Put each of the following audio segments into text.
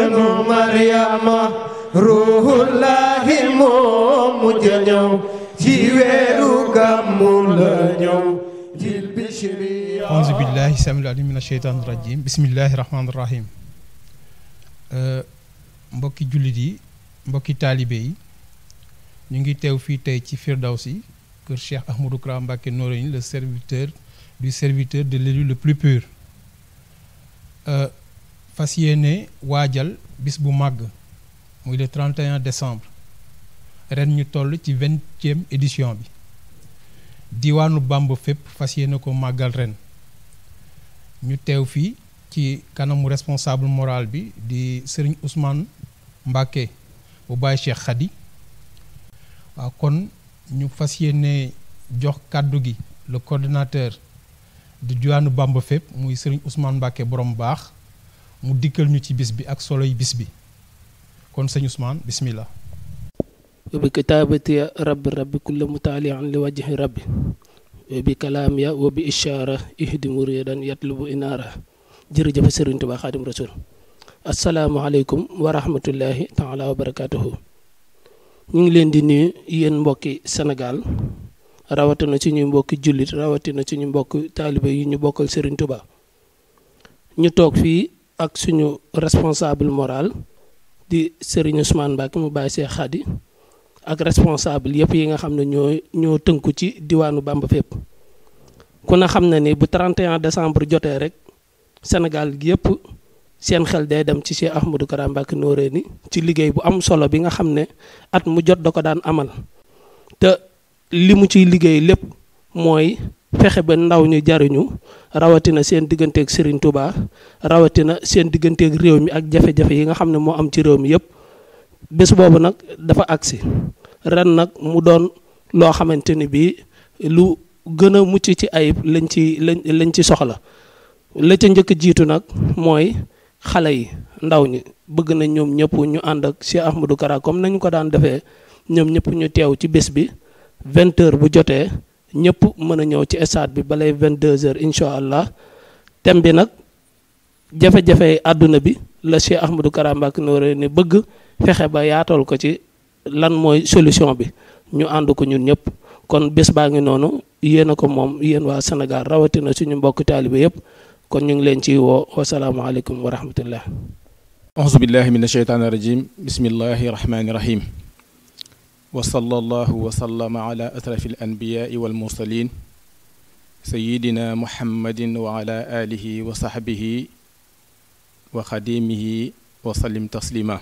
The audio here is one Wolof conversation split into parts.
ibnu Maryama ruhullahi moo mujj ñëw ci weeru gàmmu la ñëw jil bishri auzu billahi samil alim min asheytaani rajim bismillahi rahmaani rahim mbokki jullit yi mbokki taalibe yi ñu ngi teew fii tey ci Firdawsi kër Cheikh Ahmadou Kara Mbacké Noreyni le serviteur de l'élu le plus pur fas yéene waajal bis bu màgg muy le 31 décembre ren ñu toll ci 20e édition bi diwaanu Bamba fépp fas yéene ko màggal ren ñu teew fii ci kanamu responsable moral bi di Serigne Ousmane Mbacké bu Baye Cheikh Khady waaw kon ñu fas yéene jox kàddu gi le coordonnateur di diwaanu Bamba fépp muy Serigne Ousmane Mbacké borom baax mu dikkal ñu ci bis bi ak solo yi bis bi kon sëñ Ousmane bismillah bi kitaabati rabbi kulla mutaalian li wajhi rabbi bi kalaam ya wa bi ishaara ihdi muridan yatlubu inaara jërëjëf Sëriñ Tuubaa Xaadim Rasuul asalaamaaleykum wa rahmatullahi taala wa barakaatuhu ñu ngi leen di nuyu yéen mbokki Sénégal rawatina suñu mbokki jullit rawatina suñu mbokki taalibe yi ñu bokkal Sëriñ Tuubaa ñu toog fii ak suñu responsable moral di Serigne Ousmane Mbacké mu Baye Cheikh Khady ak responsable yëpp yi nga xam ne ñoo tënku ci diwaanu Bamba fépp ku ne xam na ni bu 31 décembre jotee rek Sénégal gi yëpp seen xel day dem ci Cheikh Ahmadou Kara Mbacké Noreyni ci liggéey bu am solo bi nga xam ne at mu jot da ko daan amal te li mu ciy liggéey lépp mooy fexe ba ndaw ñu jariñu rawatina seen digganteeg Serigne Touba rawatina seen digganteeg réew mi ak jafe-jafe yi nga xam ne moo am ci réew mi yëpp bés boobu nag dafa agsi ren nag mu doon loo xamante ni bii lu gën a mucc ci ayib lañ ci soxla la ca njëkk jiitu nag mooy xale yi ndaw ñi bëgg nañ ñoom ñëpp ñu ànd ak Cheikh Ahmadou Kara comme nañu ko daan defee ñoom ñëpp ñu teew ci bés bi 20h bu jotee ñëpp mën a ñëw ci stade bi balay 22h incha allah thème bi nag jafe-jafe àdduna bi la Cheikh Ahmadou Kara Mbacké Noreyni bëgg fexe ba yaatal ko ci lan mooy solution bi ñu ànd ko ñun ñëpp kon bés baa ngi noonu yéen a ko moom yéen waa Sénégal rawatina suñu mbokk taalibe yëpp kon ñu ngi leen ciy woo wasalaamaaleykum wa rahmatullah auzu billahi min asheytaani rajim bismillahi rahmani rahim wa sallallahu wa sallama ala asrafi al anbiyaai wal mursalin sayidina muhammadin wa ala alihi wa sahbihi wa xadimihi wa sallim taslima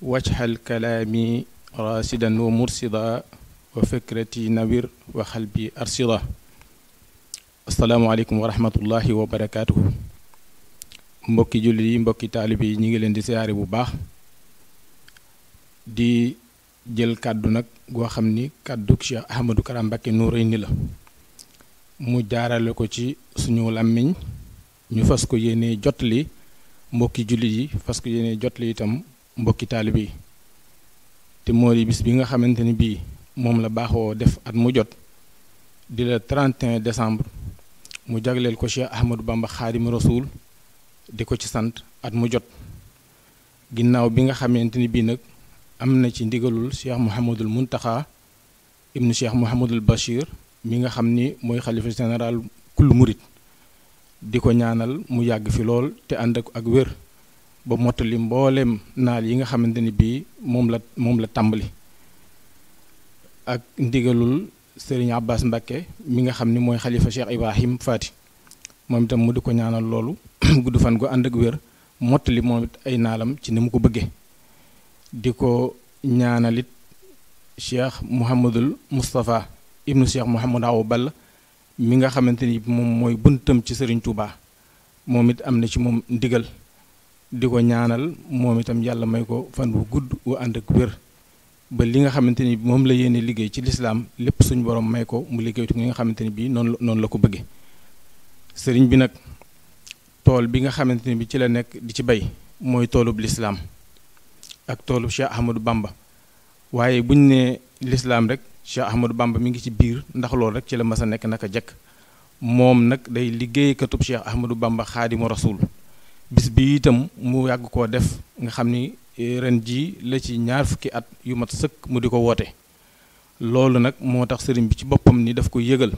wajhal kalaami rasidan wa mursida wa fikrati nawir wa xalbi arsida asalaamualeykum wa rahmatullahi wa barakaatuhu mbokki jullit yi mbokki taalibe yi ñi ngi leen di siyaare bu baax di jël kàddu nag goo xam ni kàddu Cheikh Ahmadou Kara Mbacké Noreyni la mu jaarale ko ci suñu làmmiñ ñu fas ko yéene jotli mbokki jullit yi fas ko yéene jotli itam mbokki taalibe yi te moo di bis bi nga xamante ni bii moom la baaxoo def at mu jot di la 31 décembre mu jagleel ko Cheikh Ahmadou Bamba Xaadimu Rasuul di ko ci sant at mu jot ginnaaw bi nga xamante ni bii nag am na ci ndigalul Cheikh Mouhamadul Muntaxa ibnu Cheikh Mouhamadul Bachir mi nga xam ni mooy xalifa général kullu murit di ko ñaanal mu yàgg fi lool te ànd ak wér ba mottali mbooleem naal yi nga xamante ni bii moom la tàmbali ak ndigalul Serigne Abbas Mbacké mi nga xam ni mooy xalifa Cheikh Ibrahim Fati moom itam mu di ko ñaanal loolu gudd fan gu ànd ak wér mottali moom it ay naalam ci ni mu ko bëggee di ko ñaanalit Cheikh Mouhamadul Moustapha ibnu Cheikh Mouhamadou Awa Balla mi nga xamante ni moom mooy buntam ci Serigne Touba moom it am na ci moom ndigal di ko ñaanal moom itam yàlla may ko fan wu gudd wu ànd ak wér ba li nga xamante ni moom la yéene liggéey ci lislaam lépp suñu borom may ko mu liggéey ci nga xamante ni bii noonu la ko bëggee sëriñ bi nag tool bi nga xamante ni bi ci la nekk di ci bay mooy toolub lislaam ak toolub Cheikh Ahmadou Bamba waaye buñ ne lislaam rek Cheikh Ahmadou Bamba mi ngi ci biir ndax loolu rek ci la mas a nekk naka jekk moom nag day liggéeykatub Cheikh Ahmadou Bamba Xaadimu Rasuul bis bi itam mu yàgg koo def nga xam ni ren ji la ci ñaar fukki at yu mat sëkk mu di ko woote. loolu nag moo tax sëriñ bi ci boppam ni daf ko yëgal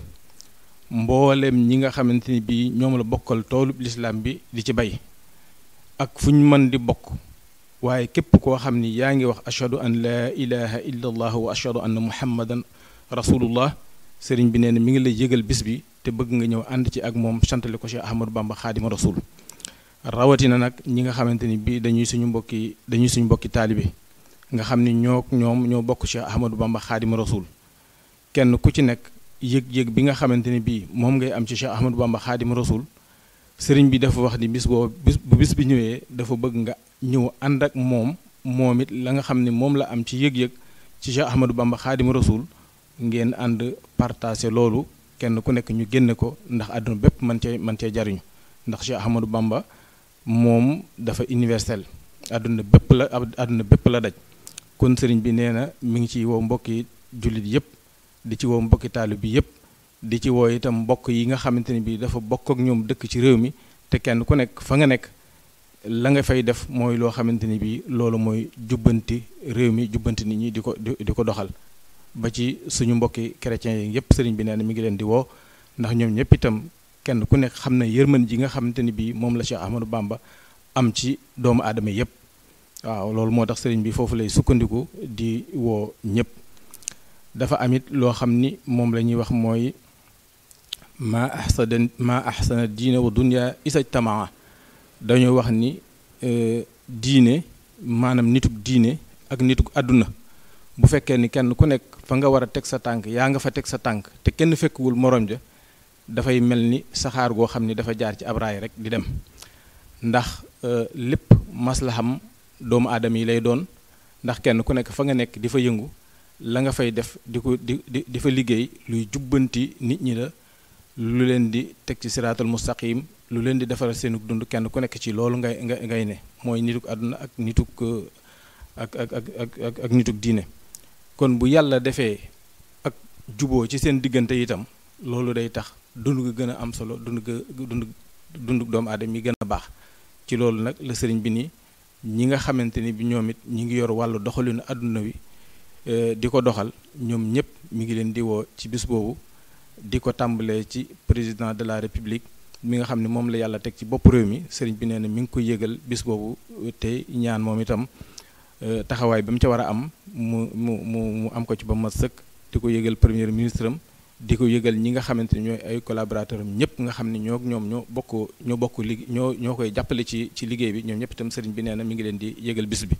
mboolem ñi nga xamante ni bii ñoom la bokkal toolub lislaam bi di ci bay ak fu ñu mën di bokk, waaye képp koo xam ni yaa ngi wax ashhadu an laa ilaha illa allah wa ashhadu anna muhammadan rasulullah, sëriñ bi nee na mi ngi lay yëgal bis bi te bëgg nga ñëw ànd ci ak moom santale ko Cheikh Ahmadou Bamba Xaadimu Rasul. rawatina nag ñi nga xamante ni bii dañuy suñu mbokki taalibe nga xam ni ñoom ñoo bokk Cheikh Ahmadou Bamba Xaadimu Rasul. kenn ku ci nekk yëg-yëg bi nga xamante ni bii moom ngay am ci Cheikh Ahmadou Bamba Xaadimu Rasul, sëriñ bi dafa wax ni bis bu bis bi ñëwee dafa bëgg nga ñëw ànd ak moom it la nga xam ne moom la am ci yëg-yëg ci Cheikh Ahmadou Bamba Xaadimu Rasul, ngeen ànd partagé loolu kenn ku nekk ñu génne ko ndax àdduna bépp man cee jariñu ndax Cheikh Ahmadou Bamba moom dafa universel, àdduna bépp la daj. kon sëriñ bi nee na mi ngi ci woo mbokki jullit yëpp, di ci woo mbokki taalib bi yëpp, di ci woo itam mbokk yi nga xamante ni bii dafa bokk ak ñoom dëkk ci réew mi te kenn ku nekk fa nga nekk la nga fay def mooy loo xamante ni bii loolu mooy jubbanti réew mi, jubbanti nit ñi di ko doxal. ba ci suñu mbokki chrétiens yi yëpp sëriñ bi nee na mi ngi leen di woo ndax ñoom ñëpp itam kenn ku nekk xam na yërmande ji nga xamante ni bii moom la Cheikh Ahmadou Bamba am ci doomu aadama yëpp. waaw loolu moo tax sëriñ bi foofu lay sukkandiku di woo ñëpp. dafa amit loo xam ni moom la ñuy wax mooy maa ahsana diine wa dunya isajtamaa. dañoo wax ni diine maanaam nitug diine ak nitug àdduna bu fekkee ni kenn ku nekk fa nga war a teg sa tànk yaa nga fa teg sa tànk te kenn fekkwul morom ja, dafay mel ni saxaar goo xam ni dafa jaar ci ab raay rek di dem. ndax lépp maslaham doomu aadama yi lay doon, ndax kenn ku nekk fa nga nekk di fa yëngu la nga fay def di fa liggéey luy jubbanti nit ñi la, lu leen di teg ci siraatal mustaqim, lu leen di defaral seenu dund, kenn ku nekk ci loolu ngay ne mooy nituk àdduna ak nituk ak nituk diine. kon bu yàlla defee ak juboo ci seen diggante itam loolu day tax dund ga gën a am solo, dund doomu aadama yi gën a baax. ci loolu nag la sëriñ bi ni ñi nga xamante ni bi ñoom it ñi ngi yor wàllu doxalinu àdduna wi di ko doxal, ñoom ñëpp mi ngi leen di woo ci bis boobu, di ko tàmbalee ci président de la république mi nga xam ne moom la yàlla teg ci bopp réew mi. sëriñ bi nee na mi ngi koy yëgal bis boobu te ñaan moom itam taxawaay bi mu ca war a am mu am ko ci ba mat sëkk. di ko yëgal premier ministre am, di ko yëgal ñi nga xamante ni ñooy ay collaborateur am ñëpp nga xam ne ñoom ñoo bokk liggéey ñoo koy jàppale ci liggéey bi. ñoom ñëpp itam sëriñ bi nee na mi ngi leen di yëgal bis bi.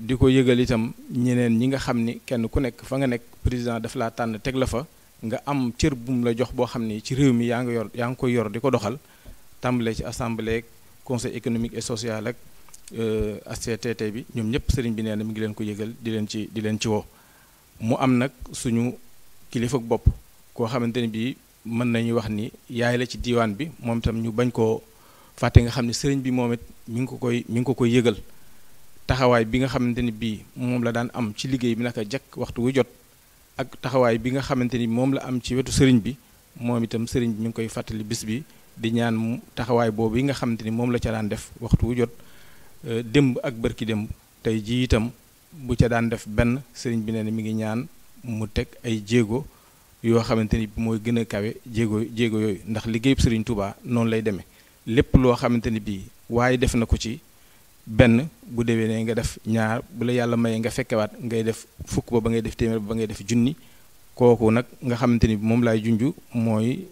di ko yëgal itam ñeneen ñi nga xam ni kenn ku nekk fa nga nekk président daf laa tànn teg la fa, nga am cër bu mu la jox boo xam ni ci réew mi yaa ngi koy yor di ko doxal, tàmbalee ci assemblée, conseil économique et social ak HCCT bi. ñoom ñëpp sëriñ bi nee na mi ngi leen ko yëgal di leen ci woo. mu am nag suñu kilifa bopp koo xamante ni bii mën nañu wax ni yaay la ci diiwaan bi, moom itam ñu bañ koo fàtte nga xam ne sëriñ bi moom it mi ngi ko koy yëgal taxawaay bi nga xamante ni bii moom la daan am ci liggéey bi naka jekk waxtu wu jot, ak taxawaay bi nga xamante ni moom la am ci wetu sëriñ bi. moom itam sëriñ bi mi ngi koy fàttali bis bi di ñaan taxawaay boobu yi nga xamante ni moom la ca daan def waxtu wu jot, démb ak bërki démb tey jii itam bu ca daan def benn, sëriñ bi nee na mi ngi ñaan mu teg ay jéego yoo xamante ni mooy gën a kawe jéego yooyu. ndax liggéeyub sëriñ Touba noonu lay demee, lépp loo xamante ni bii waaye def na ko ci benn, bu déwénee nga def ñaar, bu la yàlla mayee nga fekkewaat ngay def fukk ba ngay def téeméer ba ngay def junni. kooku nag nga xamante ni moom laay junj mooy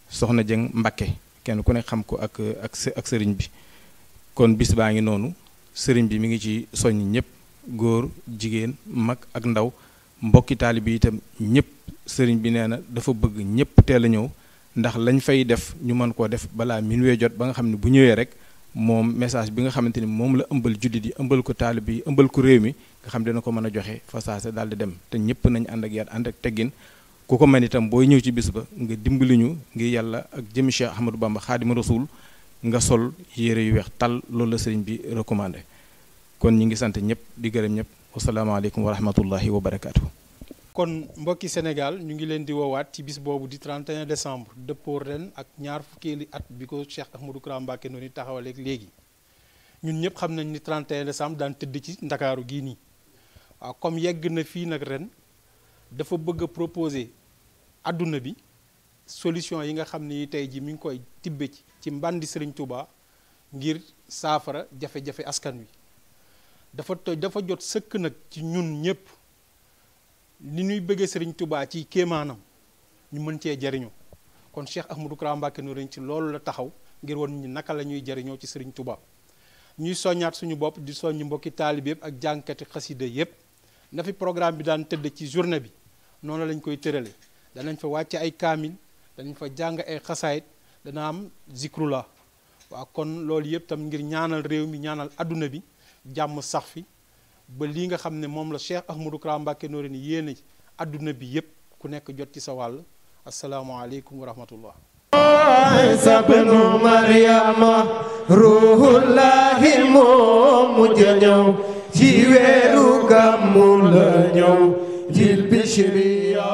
soxna Jëng Mbakke, kenn ku ne xam ko ak sëriñ bi. kon bis baa ngi noonu, sëriñ bi mi ngi ci soññ ñëpp, góor jigéen mag ak ndaw, mbokki taali bi itam ñëpp. sëriñ bi nee na dafa bëgg ñëpp teel a ñëw, ndax lañ fay def ñu mën koo def balaa minuit jot, ba nga xam ne bu ñëwee rek moom message bi nga xamante ni moom la ëmbal jullit yi, ëmbal ko taali bi, ëmbal ko réew mi, nga xam dina ko mën a joxe fa saase daal di dem. te ñëpp nañ ànd ak yar, ànd ak teggin. ku ko mën itam booy ñëw ci bis ba nga dimbali ñu ngir yàlla ak jëmi Cheikh Ahmadou Bamba Xaadimu Rasuul, nga sol yére yu weex tal. loolu la sëriñ bi recommandé. kon ñi ngi sant ñëpp di gërëm ñëpp. wasalaamaaleykum wa rahmatullahi wa barakaatu. kon mbokki Sénégal ñu ngi leen di woowaat ci bis boobu di 31 décembre dëppoo ren ak ñaar fukkeeli at bi ko Cheikh Ahmadou Kara Mbacké Noreyni taxawaleeg léegi ñun ñëpp xam nañ ni 31 décembre daan tëdd ci ndakaaru gii nii waaw comme yegg na fii nag ren dafa bëgg a proposer adduna bi solution yi nga xam ni tey ji mi ngi koy tibbe ci mbandi Serigne Touba ngir saafara jafe-jafe askan wi dafa jot sëkk nag ci ñun ñëpp li ñuy bëggee Serigne Touba ci kéemaanam ñu mën cee jariñoo kon Cheikh Ahmadou Kara Mbacké Noreyni ci loolu la taxaw ngir woon ñi naka la ñuy jariñoo ci Serigne Touba ñuy soññaat suñu bopp di soññu mbokki taalibe yëpp ak jànkati xasida yëpp na fi programme bi daan tëdd ci journée bi noonu lañ koy tërale danañ fa wàcce ay kaamil danañ fa jàng ay xasaayit dana am zikrullah waaw kon loolu yëpp tam ngir ñaanal réew mi ñaanal adduna bi jàmm sax fi ba lii nga xam ne moom la Cheikh Ahmadou Kara Mbacké Noreyni yéene adduna bi yëpp ku nekk jot ci sa wàll asalaamaaleykum wa rahmatullah Isa bnu Maryama ruhullahi moo mujj ñëw ci weeru gàmmu la ñëw jil bishriya